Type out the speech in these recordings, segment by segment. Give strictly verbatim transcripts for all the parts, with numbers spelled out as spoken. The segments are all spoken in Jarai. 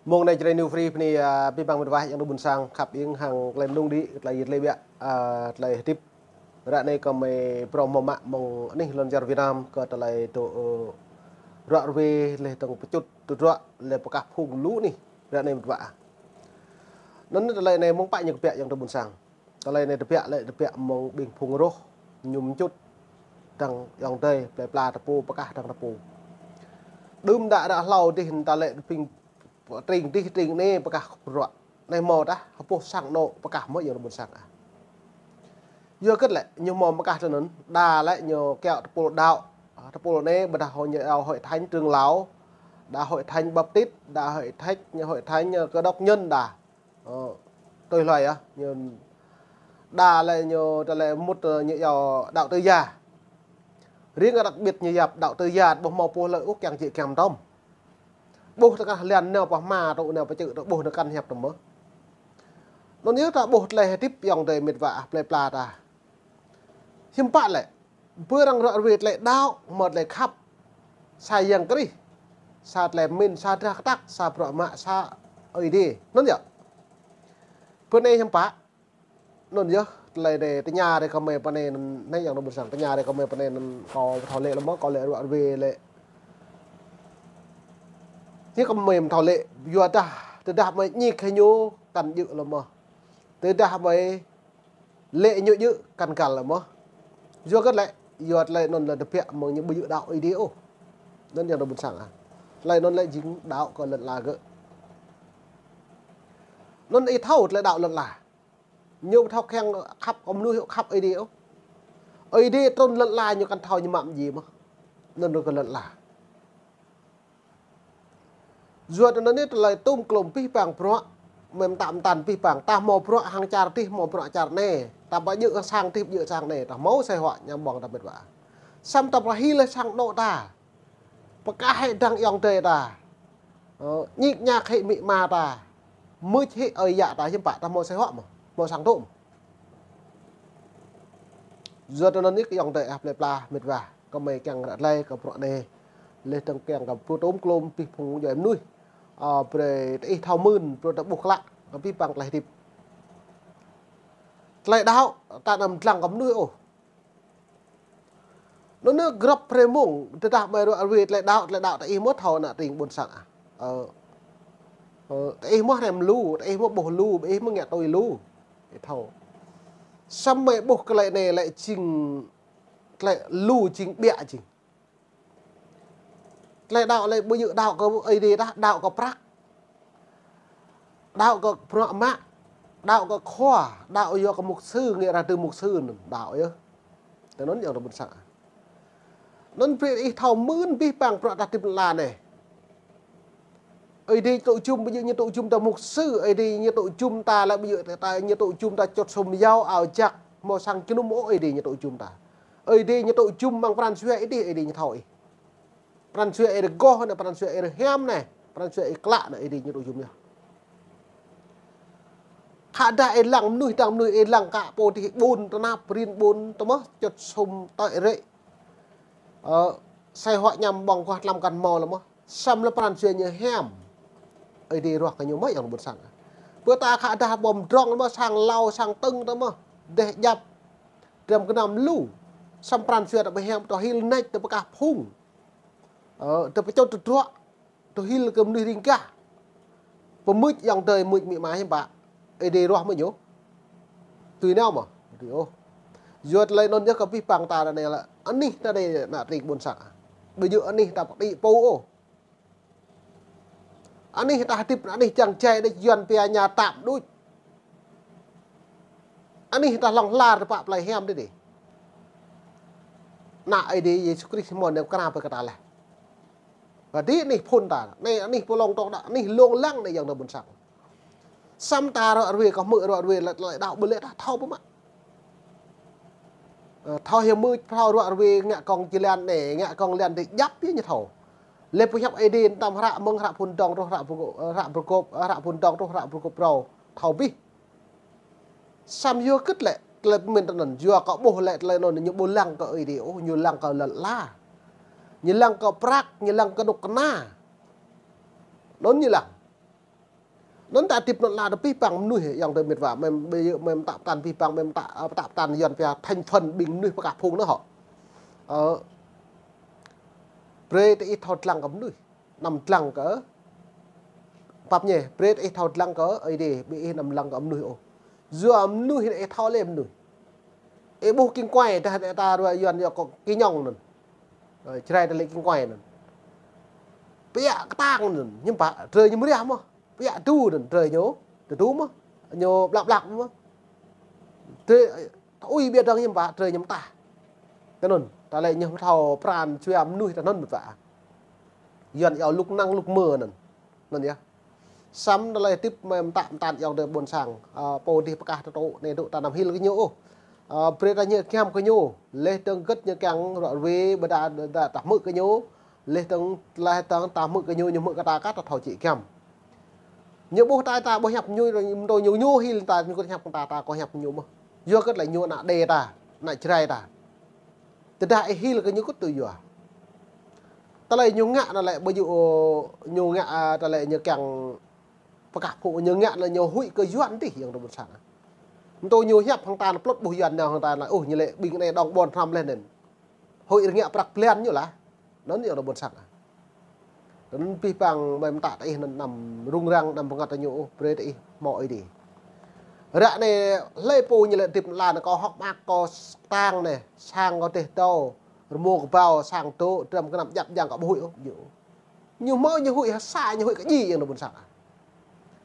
Mông anai Jrai New Free bơni, a, abih bang met wa ayŏng adơi ƀuôn sang khăp iêng hăng tơlơi mơnung đĭ, tơlơi yit lĕ biă, a, tơlơi hơdip. Ră anai kơmơi phrâo hmâo mă mơ̆ng anih lŏn čar Việt Nam kơ tơlơi tŭ, ơ, ruă ruê lĕ tơ̆ng pơčŭt tơdruă lĕ pơkah phung lu anih. Ră anai met wa. Anŭn tơlơi anai mơ̆ng pă ñu kơ biă ayŏng adơi ƀuôn sang. Tơlơi anai tơbiă lĕ tơbiă mơ̆ng ƀing phung rŏh, ñu mơčŭt dăng ayŏng adơi, plơi pla ta pô, pơkah dăng ta pô. Đưm đă ră hlâo dih ta lĕ ƀing tring dih tring anai pơkah bruă. Anai hmâo tah, hơpŭ sang anŏ pơkah mơ̆ ayŏng adơi ƀuôn sang ah. Yua hơget lĕ, ñu hmâo pơkah tui anŭn, đa lĕ ñu kiaŏ tơpul đaŏ, a, tơpul anai ƀôdah ñu iâu hội thánh trưởng lão, đa hội thánh Baptist, đa hội thánh, hội thánh, ơ, Cơ Đốc Nhân đa. Ơ, tui hluai ah, ñu đa lĕ ñu, tơlơi mŭt, ơ, ñu iâu đạo tự do. Riêng đặc biệt ñu yap đạo tự do, ƀu hmâo pô hlơi ôh kiăng jĕ kiăng tŏm. Ƀuh tơkah liăn nao pơ hma tŭ nao pơ čư̆ tŭ ƀuh nao kăn hiăp tŏm mơ̆. Anŭn yơh ta ƀuh tơlơi hơdip ayŏng adơi met wa ah plơi pla ta. Hiư̆m pă lĕ, ƀơi arăng ruă ruê tơlơi đaŏ, hmâo tơlơi khăp. Sa Yang Krist, sa tơlơi pơmĭn, sa drah kơtăk, sa bruă mă, sa Ơi Adai. Anŭn yơh. Bơ anai hiư̆m pă. Anŭn yơh, tơlơi anai tơña rai kơmơi pơ anai anŭn, anai ayŏng adơi ƀuôn sang tơña rai kơmơi pơ anai anŭn kâo pơthâo lĕ lơmơ̆, kâo lĕ ruă ruê lĕ. Anai kơmơi pơthâo lĕ, yua dah, tơdah mơi ñik kơ ñu kăn djơ̆ lơmơ̆. Tơdah mơi lĕ ñu djơ̆ kăn găl lơmơ̆. Yua hơget lĕ, yua tơlơi anŭn lĕ tơbiă mơ̆ng ñu ƀu djơ̆ đaŏ Ơi Adai ôh. Anŭn ayŏng adơi ƀuôn sang ah. Tơlơi anŭn lĕ jing đaŏ kơ lŏn ala gơ̆. Anŭn ih thâo tơlơi đaŏ lŏn ala. Ñu ƀu thâo kiăng khăp kơ mơnuih, khăp Ơi Adai ôh. Ơi Adai trŭn lŏn ala ñu kăn thâo ñu mă mơ̆ djai mơ̆. Anŭn kơ lŏn ala. Yua anŭn anai tơlơi tŭm klôm abih bang bruă, mơ̆ng tăm tăn abih bang, ta hmâo bruă hăng čar dih, hmâo bruă čar anai, ta ƀu djơ̆ sang dih, ƀu djơ̆ sang anai, ta hmâo asơi huă añăm ƀơ̆ng ta met wa. Samơ̆ ta pơrơhil lĕ sang anŏ ta. Pơkah hĭ dăng ayŏng adơi ta. Ơ, ñik ñak hĭ amĭ ama ta. Mưč hĭ ơi yă ta hiư̆m pă ta hmâo asơi huă mơ̆, hmâo sang tŭm. Yua anŭn anai kơ ayŏng adơi ah plơi pla met wa. Kơmơi kiăng ră tơlơi kơ bruă anai. Lĕ tơ̆ng kiăng kơ pơtŭm klôm abih phung djuai mơnuih. Ơ, brơi tơ ih thâo mưn, brơi ta ƀuh klă, kơ abih bang tơlơi hơdip. Tơlơi đaŏ, ta anăm dlăng kơ mơnuih ôh. Anŭn anai grăp brơi mông, tơdah mơi ruă ruê tơlơi đaŏ, tơlơi đaŏ tơ ih mơ̆ thâo ană tring ƀuôn sang ah. Ơ, ơ, tơ ih mơ̆ hrăm lu, tơ ih mơ̆ ƀuh lu, tơ ih mơ̆ ngă tui lu. Ih thâo. Samơ̆ mơi ƀuh tơlơi anai lĕ jing, tơlơi lu jing biă jing. Tơlơi đaŏ lĕ ƀu djơ̆ đaŏ kơ Ơi Adai tah, đaŏ kơ prăk. Đaŏ kơ bruă mă, đaŏ kơ khua, đaŏ yua kơ mục sư, nghĩa là từ mục sư anŭn, đaŏ yơh. Tơ anŭn ayŏng adơi ƀuôn sang. Anŭn brơi ih thâo mưn abih bang bruă ta hơdip lŏn ala anai. Ơi Adai tŭ jum ƀu djơ̆ ñu tŭ jum ta mục sư, Ơi Adai ñu tŭ jum ta lĕ ƀu djơ̆ ta, ñu tŭ jum ta čŏt sum yao ao jak, hmâo sang jơnum ôh Ơi Adai ñu tŭ jum ta. Ơi Adai ñu tŭ jum mơ̆ng pran jua ih dih, Ơi Adai ñu thâo ih. Pran jua ih rơgoh anai, pran jua ih rơhiam anai, pran jua ih klă anai, Ơi Adai ñu tŭ jum yơh. Khă dah ih lăng mơnuih, dăng mơnuih ih lăng kă pô dih ƀun tơnap, rin ƀun tơmơ̆, čŏt sum tơi rĕ. Ơ, asơi huă añăm ƀơ̆ng guah tlam kăn hmâo lơmơ̆. Samơ̆ lĕ pran jua ñu hiam. Ơi Adai ruah kơ ñu mơ̆ ayŏng adơi ƀuôn sang. Pơ ta khă dah ƀom drong lơmơ̆, sang hlâo, sang tơ̆ng tơmơ̆. Dêh djăp. Dram gơnam lu. Samơ̆ pran jua ta ƀu hiam, ta hil nač, ta pơkah phung. Ơ, ta pơčŏt tơdruă. Tơhil kơ mơnuih ring gah. Pơmưč ayŏng adơi, mưč amĭ ama hiư̆m pă. Ơi Adai ruah mơ̆ ñu. Tui nao mơ̆. Ơi Adai ôh. Yua tơlơi anŭn yơh kơ abih bang ta anai lĕ. Anih ta anai ană tring ƀuôn sang. Ƀu djơ̆ anih ta pơkơđi pô ôh. Anih ta hơdip, anih čang jai đĕč Yuan pia nhà tạm đôč. Anih ta hlŏng lar tơpă plơi hiam dih dih. Ană Ơi Adai Yêsu Krist mơ̆n anai kơna pơ kơ ta leh. Và dih anih phŭn ta, anai anih pơlông tŏk đă, anih lông lăng anai ayŏng adơi ƀuôn sang. Samơ̆ ta ruă ruê kơ hmư̆ ruă ruê lĕ, lĕ đaŏ ƀu lĕ ta thâo pơmă. Ơ, thâo hiam mưč, thâo ruă ruê ngă kông či liăn anai, ngă kông liăn dih djăp yơh ñu thâo. Lĕ pơhiăp Ơi Adai tăm hră mơ̆ng hră phŭn dŏng truh hră pơgôp, hră pơgôp, hră phŭn dŏng truh hră pơgôp phrâo. Thâo abih. Samơ̆ yua hơget lĕ, tơlơi pơmĭn tơ anŭn, yua kơ ƀuh lĕ tơlơi anŭn ñu ƀu lăng kơ Ơi Adai ôh, ñu lăng kơ lŏn ala. Ñu lăng kơ prăk, ñu lăng kơ anŏ kơna. Anŭn ñu lăng. Anŭn ta hơdip anŭn lĕ ta pơhiăp mơnuih, ayŏng adơi met wa, mơ̆ng ƀơi, mơ̆ng ta pơtăn pơhiăp, mơ̆ng ta, ơ, ta pơtăn Yuan pia thành phần ƀing mơnuih pơkă phung anŭn hŏ. Ơ, brơi ta ih thâo lăng kơ mơnuih, anăm lăng kơ, pap ñe, brơi ta ih thâo lăng kơ Ơi Adai, ƀing ih anăm lăng kơ mơnuih ôh. Yua mơnuih anai ih thâo lĕ mơnuih. Ih ƀuh king kuai, ta, ta rua Yuan yua kơ ki ñong anŭn. Ơ, Jrai ta lĕ king kuai anŭn. Pia kơtang anŭn, hiư̆m pă, drơi ñu mơriah mơ̆n. Pia du anŭn, drơi ñu, tơdu mơ̆n. Ñu blak blak mơ̆n. Drơi, ui ƀiă dơ̆ng hiư̆m pă, drơi ñu mơtah. Tơ anŭn, ta lĕ ñu thâo pran jua mơnuih tơ anŭn mơ̆n wa. Yuan iâu lŭk năng lŭk mơ anŭn. Anŭn yơh. Samơ̆ ta lĕ hơdip mơ̆ng ta pơtăn ayŏng adơi ƀôn sang. Ơ, pô dih pơkă tơtŭ anai tŭ ta anăm hil kơ ñu ôh. Ơ, brơi ta ñu giăm kơ ñu. Laih dơ̆ng gơ̆t ñu kiăng ruă ruê ƀôdah ta, ta hmư̆ kơ ñu. Laih dơ̆ng, laih dơ̆ng ta hmư̆ kơ ñu, ñu hmư̆ kơ ta kah ta thâo čih giăm. Ñu ƀuh ta, ta ƀu hiăp ñu, ñu, ñu hil ta, ñu kơ hiăp ta, ta kơ hiăp ñu mơ̆n. Yua kơ lĕ ñu ană Ơi Adai ta, ană Jrai ta. Tơdah ih hil kơ ñu kơ tui yua. Ta lĕ ñu ngă anŭn lĕ ƀu djơ̆, ñu ngă, ơ, ta lĕ ñu kiăng pơkă phung ñu ngă anŭn lĕ ñu huĭ kơ Yuan tih ayŏng adơi ƀôn sang. Mơ̆ng tơ ñu hiăp hăng ta anŭn plŭt ƀuh Yuan nao hăng ta anŭn lĕ, ôh, ñu lĕ ƀing anai dŏng ƀôn hrăm laih anŭn. Huĭ rơngiă prăk blan ñu lah. Anŭn ayŏng adơi ƀôn sang. Anŭn pih pang mơ̆ng ta ta ih anŭn anăm rŭng răng anăm pơngăt ñu ôh, brơi ta ih hmâo Ơi Adai. Ră anai hlơi pô ñu lĕ hơdip lăn kơ hŏk mơak kơ tang anai, sang kơ dêh dâo, rơmô kơbao, sang dŏ, dram gơnam djăp djang kơ ƀu huĭ ôh, ñu. Ñu hmâo ñu huĭ, hơsa ñu huĭ kơ djai ayŏng adơi ƀôn sang.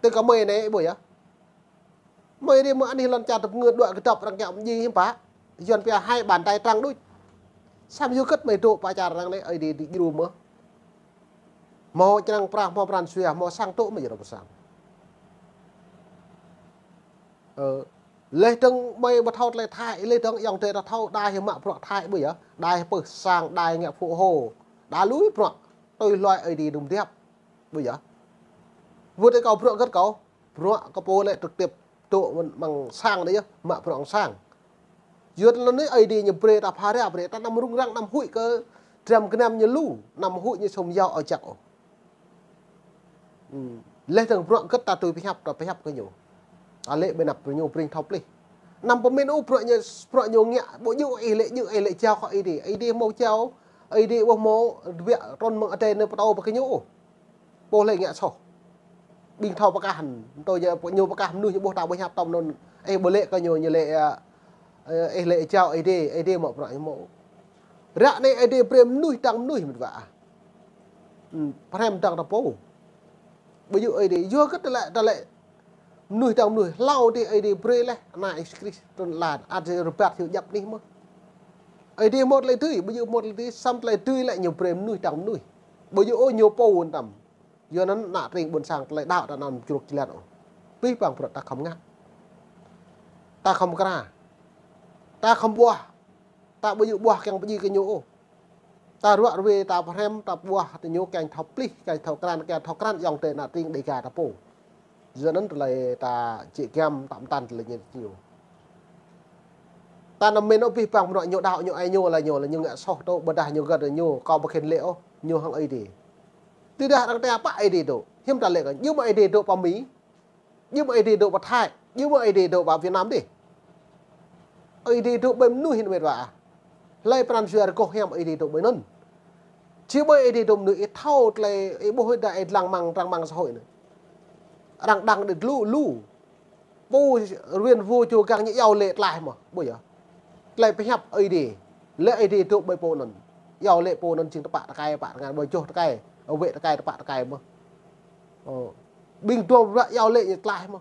Tơ kơ mơi anai ƀu yơh. Mơi ri mơ̆ anih lŏn čar tơpơngơ̆t đuaĭ kơdŏp arăng kiăng mơñi hiư̆m pă. Yuan pia hai bàn tay trắng đuč. Samơ̆ yua kơ mơi dŏ pơ čar arăng anai, Ơi Adai djru mơ̆n. Hmâo črăng prah, hmâo pran jua, hmâo sang dŏ mơ̆n ayŏng adơi ƀôn sang. Ơ, laih dơ̆ng mơi ƀu thâo tơlơi Thái, laih dơ̆ng ayŏng adơi ta thâo đa hĭ mă bruă Thái ƀu yơh. Đa hĭ pơh sang, đa hĭ ngă phŭ hô. Đa lui bruă, tui hluai Ơi Adai đŭm điap. Ƀu yơh. Wơ̆t ih kâo bruă gơ̆t kâo. Bruă kơ pô lĕ trực tiếp dŏ mơ̆ng sang anai yơh, mă bruă mơ̆ng sang. Yua tơlơi anai Ơi Adai ñu brơi ta phara brơi, ta anăm rŭng răng, anăm huĭ kơ dram gơnam ñu lu, anăm huĭ ñu sum yao ao jak ôh. Ư. Laih dơ̆ng bruă gơ̆t ta tui pơhiăp, ta pơhiăp kơ ñu. Ta lĕ ƀơi anăp ñu pring thâo plih. Anăm pơmĭn ôh bruă ñu, bruă ñu ngă, ƀu djơ̆ ih lĕ, djơ̆ ih lĕ jao kơ Ơi Adai. Ơi Adai hmâo jao, Ơi Adai ƀu hmâo, ƀiă trŭn mơ̆ng adai anai pơtô ƀơi kơ ñu ôh. Pô lĕ ngă soh. Ƀing thâo pơkă hăn. Tơ ñu, ñu pơkă mơnuih ñu ƀuh ta ƀu hiăp tơm anŭn. Ih ƀu lĕ kơ ñu, ñu lĕ, ơ, ơ, ih lĕ jao Ơi Adai, Ơi Adai mă bruă ñu mơ̆. Ră anai Ơi Adai brơi mơnuih dăng mơnuih met wa. Ư, pơhrăm dăng ta pô. Ƀu djơ̆ Ơi Adai, yua kơ tơlơi, tơlơi mơnuih dăng mơnuih, hlâo dih Ơi Adai brơi laih, ană Yêsu Krist trŭn lăn, ăt rơbat hyu djăp anih mơ̆n. Ơi Adai hmâo tơlơi dưi, ƀu djơ̆ hmâo tơlơi dưi, samơ̆ tơlơi dưi lĕ ñu brơi mơnuih dăng mơnuih. Ƀu djơ̆ ôh ñu pô tơm. Yua anŭn ană tring ƀôn sang tơlơi đaŏ ta anăm čruk čilan ôh. Pih pang bruă ta khŏm ngă. Ta khŏm kra. Ta khŏm ƀuah. Ta ƀu djơ̆ ƀuah kiăng pơdjai kơ ñu ôh. Ta ruă ruê, ta pơhrăm, ta ƀuah, ta ñu kiăng thâo plih, kiăng thâo krăn, kiăng thâo krăn, ayŏng adơi ană tring Dêga ta pô. Yua anŭn tơlơi ta čih giăm, ta pơtăn tơlơi ñu. Ta anăm mĭn ôh pih pang bruă ñu đaŏ, ñu ai ñu lĕ ñu, lĕ ñu ngă soh tŭ, ƀôdah ñu gơ̆t ñu, kâo ƀu khĭn lĕ ôh, ñu hăng Ơi Adai. Tơdah arăng tơña pơ Ơi Adai dŏ, hiư̆m ta lĕ kơ, ñu mă Ơi Adai dŏ pơ Mi. Ñu mă Ơi Adai dŏ pơ Thái, ñu mă Ơi Adai dŏ pơ Việt Nam dih. Ơi Adai dŏ ƀơi mơnuih anŭn met wa. Hlơi pran jua rơgoh hiam Ơi Adai dŏ ƀơi anŭn. Či ƀơi Ơi Adai dŏ mơnuih, ih thâo tơlơi, ih ƀuh ih đa ih lăng mơ̆ng, trang mạng xã hội anai. Arăng đăng đĕt lu, lu. Pô rơwen vô čô gang ñu iâu lĕ tlaih mơ̆n, ƀu yơh. Tơlơi pơhiăp Ơi Adai. Lĕ Ơi Adai dŏ ƀơi pô anŭn. Iâu lĕ pô anŭn jing tơpă tơkai, pă tơngan, ƀơi joh tơkai. Wĕ tơkai, tơpă tơkai mơ̆n. Ơ. Ƀing dua bruă iâu lĕ ñu tlaih mơ̆n.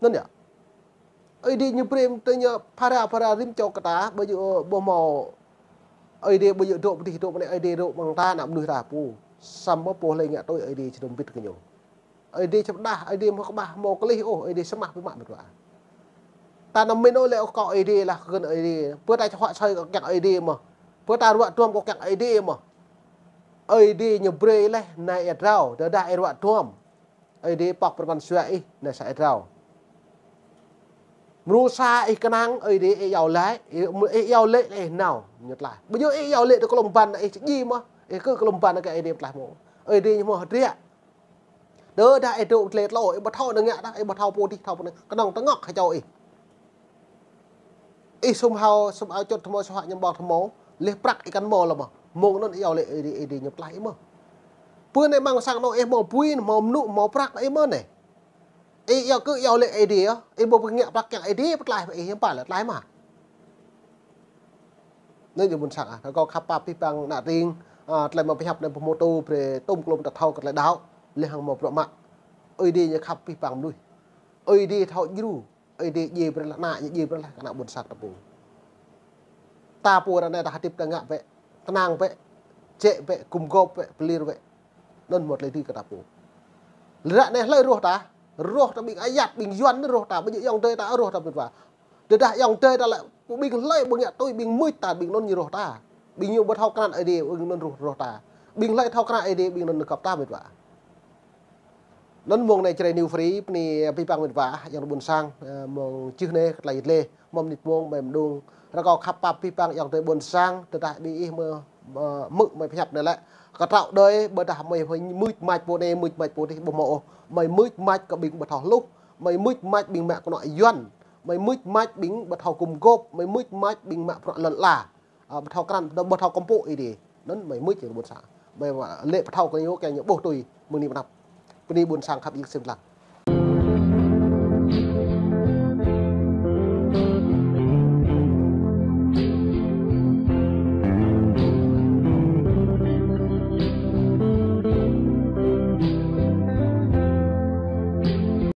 Anŭn yơh. Ơi Adai ñu brơi tơ ñu phara phara rĭm čô kơ ta, ƀu djơ̆ ƀu hmâo Ơi Adai ƀu djơ̆ dŏ pơ dih dŏ pơ anai, Ơi Adai dŏ mơ̆ng ta, ană mơnuih ta pô. Samơ̆ pô hlơi ngă tui Ơi Adai či dŏ mbĭt kơ ñu. Ơi Adai čơpơdah, Ơi Adai hmâo kơƀah, hmâo kơlih ôh, Ơi Adai samơ̆ biă mă met wa. Ta anăm mĭn ôh lĕ ôh kâo Ơi Adai lah kơ gơ̆n Ơi Adai. Pơ ta čơhuă asơi kâo kiăng Ơi Adai mơ̆n. Pơ ta ruă duăm kâo kiăng Ơi Adai mơ̆n. Ơi Adai ñu brơi laih nai ia drao, tơdah ia ruă duăm. Ơi Adai pŏk pơrơman sua ih, nai sa ia drao. Mrô sa ih kơnang, Ơi Adai ih iâu laĭ, ih, ih iâu laĭ, ih nao, ñu tlaih. Ƀu djơ̆ ih iâu laĭ tơ klŏm ban, ih či djai mơ̆n, ih kơ klŏm ban kơ Ơi Adai tlaih mơ̆n. Ơi Adai ñu hmâo hơdră. Tơdah ih dŏ tơlơi tlâo, ih ƀu thâo nao ngă dah, ih ƀu thâo pô tih, thâo pô anai. Kơnơ̆ng tơngŏk kơ čô ih. Ih sum hao, sum ao čut tơmâo, sơhua ñăm ƀong tơmâo, leh prăk ih kăn mâo lơ mơ̆. Mơ̆ng anŭn iâu lĕ Ơi Adai, Ơi Adai ñu pơklaih ih mơ̆. Pơ anai mơ̆ng sang anŏ ih hmâo bui, hmâo mơnŭ, hmâo prăk ih mơ̆ anai. Ih iâu kơ iâu lĕ Ơi Adai yơh, ih ƀu pơngă prăk kiăng Ơi Adai pơklaih ih hiư̆m pă lĕ tlaih mă. Anai ñu ƀuôn sang ah, rơkâo khăp pap abih bang ană tring, ah, tơlơi mơ̆ pơhiăp anai pơhmutu brơi tôm klôm ta thâo kơ tơlơi đaŏ, leh hăng mâo bruă mă. Ơi Adai ñu khăp abih bang mơnuih. Ơi Adai thâo djru, Ơi Adai djai brơi leh ană, ñu djai brơi leh kơ ană ƀuôn sang ta pô. Ta pô ră anai ta hơdip ta ngă bĕ, kơnang bĕ, jĕ bĕ, gum gôp bĕ, pơlir bĕ. Anŭn mơ̆ tơlơi dưi kơ ta pô. Ră anai hlơi rŏh ta, rŏh ta ƀing ayăt, ƀing Yuan anŭn rŏh ta, ƀu djơ̆ ayŏng adơi ta rŏh ta mĭt wa. Tơdah ayŏng adơi ta lĕ, ƀing hlơi ƀu ngă tui, ƀing mưč ta, ƀing anŭn ñu rŏh ta. Ƀing ñu ƀu thâo krăn Ơi Adai, ƀing anŭn rŏh, rŏh ta. Ƀing hlơi thâo krăn Ơi Adai, ƀing anŭn găp ta mĭt wa. Anŭn mơ̆ng anai Jrai New Free, bơni abih bang mĭt wa, ayŏng adơi ƀuôn sang, ơ, mơ̆ng čưh anai, kơ tơlơi yơh leh, mơ̆ng mơnit mơ̆ng, mơ̆ng mơđung. Rơkâo khăp pap abih bang ayŏng adơi ƀuôn sang, tơdah ƀing ih mơ̆, mơ̆, mơ̆ pơhiăp anai lĕ. Kơ trŏ đơi, ƀôdah mơi mưč mač pô anai, mưč mač pô tih, ƀu mâo ôh. Mơi mưč mač kơ ƀing ƀu thâo hluh, mơi mưč mač ƀing mă kơnuk Yuan, mơi mưč mač ƀing ƀu thâo gum gôp, mơi mưč mač ƀing mă bruă lŏn ala. Ơ, ƀu thâo krăn, ƀu thâo kơmpŏk Ơi Adai. Anŭn mơi mưč ñu ƀuôn sang. Mơi wa lĕ ƀu thâo kơ ñu kiăng ñu ƀuh tui, mơ̆ng anai pơ anăp. Bơni ƀuôn sang khăp yơh, sĭt lăng.